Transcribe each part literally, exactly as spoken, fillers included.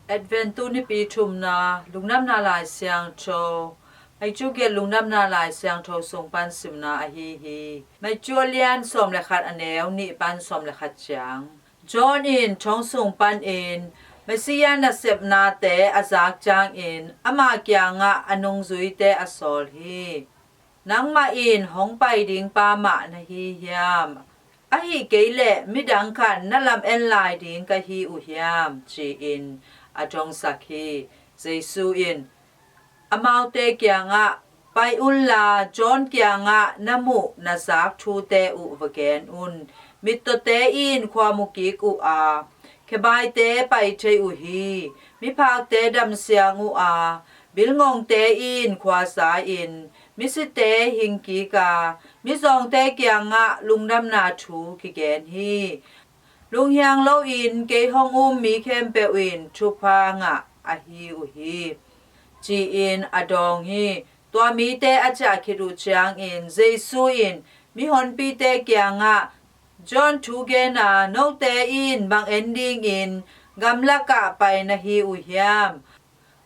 Advent tu nipi thumna, Lungdamna Lai Siangtho, Matthew gelh Lungdamna Lai Siangtho sung pan simna ahi hi. Matthew a lian sawm le khat, a neu nih pan sawm le khat ciang. John in thong sung panin Messiah nasepnate a zak ciangin ama kiangah a nungzuite a sawl hi. Nangmah in hong pai ding pa mah na hi hiam? Ahi kei leh midang khat na lam en lai ding ka hi uh hiam? Ci-in a dongsak hi. Jesu in amaute kiangah, pai unla John kiangah na muh na zak thute uh va gen un. Mittawte in khua mu kik uh a, khebaite pai thei uh hi. Miphakte damsiang uh a, bilngongte in khua za-in, misite hing kik a, mizawngte kiangah lungdamna thu kigen hi. Lunghiang loin kei hong um mi khempeuh in thupha ngah ahi uh hi, ci-in a dawng hi. Tua mite a ciah khit uh ciangin Jesu in mihonpite kiangah, John thu gen a, note in bang en dingin gamlakah pai na hi uh hiam?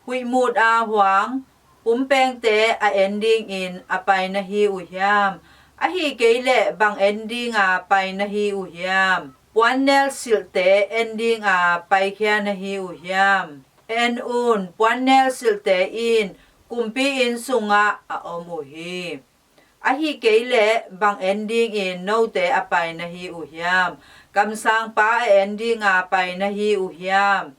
Huih mut a huang pumpengte a en dingin a pai na hi uh hiam? Ahi kei leh bang en dinga pai na hi uh hiam? Puannel silhte en dinga paikhia na hi uh hiam? En un, puannel silhte in kumpi inn sungah a om uh hi. Ahi kei leh bang en dingin note a pai na hi uh hiam? Kamsangpa a en dinga pai na hi uh hiam?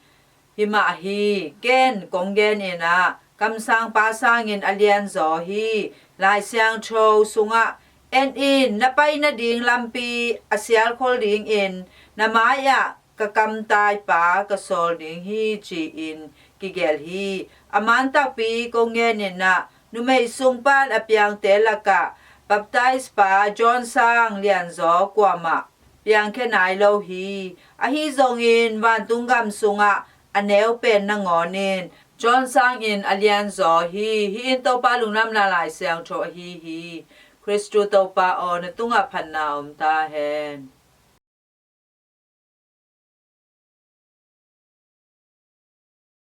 Hi mah hi. Ken kong genin ah, kamsangpa sangin a lianzaw hi. Lai Siangtho sungah, en in, na pai nading lampi a sialkhol dingin na mai-ah ka kamtaipa ka sawl ding hi, ci-in kigelh hi. A man takpi kong genin ah, numei sung pan a piangte lakah baptizepa John sang lianzaw kuamah piangkhia nai lo hi. Ahi zongin vantung gam sungah a neu pen nangawnin John sangin a lianzaw hi. Hih in Topa Lungdamna Lai Siangtho ahi hi. Khristu Topa aw, na tungah phatna om ta hen.